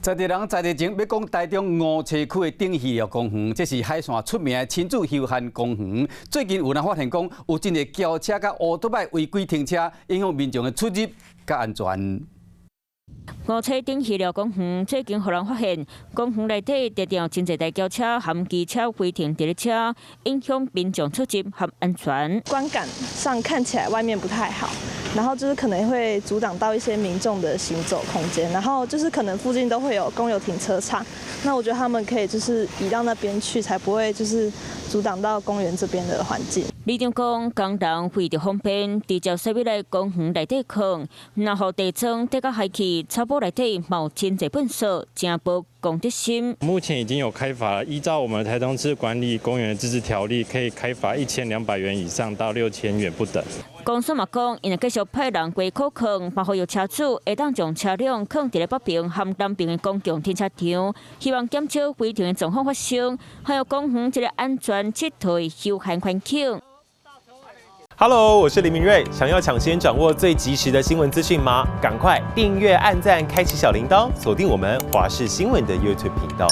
在地人在地前欲講台中梧棲區的頂溪公園，這是海線出名的親子休閒公園。最近有人發現講，有真濟轎車佮烏托邦違規停車，影響民眾的出入佮安全。梧棲頂溪公園最近予人發現，公園內底常常真濟台轎車和機車違停佇咧遮，影響民眾出入和安全。觀感上看起來外面不太好，然後就是可能會阻擋到一些民眾的行走空間，然後就是可能附近都會有公有停車場，那我覺得他們可以就是移到那邊去，才不會就是阻擋到公園這邊的環境。里長講，工人為著方便，直接駛入來公園內底囥，若予地磚滴甲海去，草埔內底嘛有真濟糞埽，真無公德心。目前已經有開罰，依照我們台中市管理公園的自治條例，可以開罰1200元以上到6000元不等。公所嘛講，𪜶會繼續派人過考囥，嘛呼籲車主會當將車輛囥佇咧北邊和南邊的公共停車場，希望減少違停的狀況發生，還有公園這个安全、佚佗休閒環境。 Hello，我是林明瑞。想要搶先掌握最及時的新聞資訊嗎？趕快訂閱、按讚、開啟小鈴鐺，鎖定我們華視新聞的 YouTube 頻道。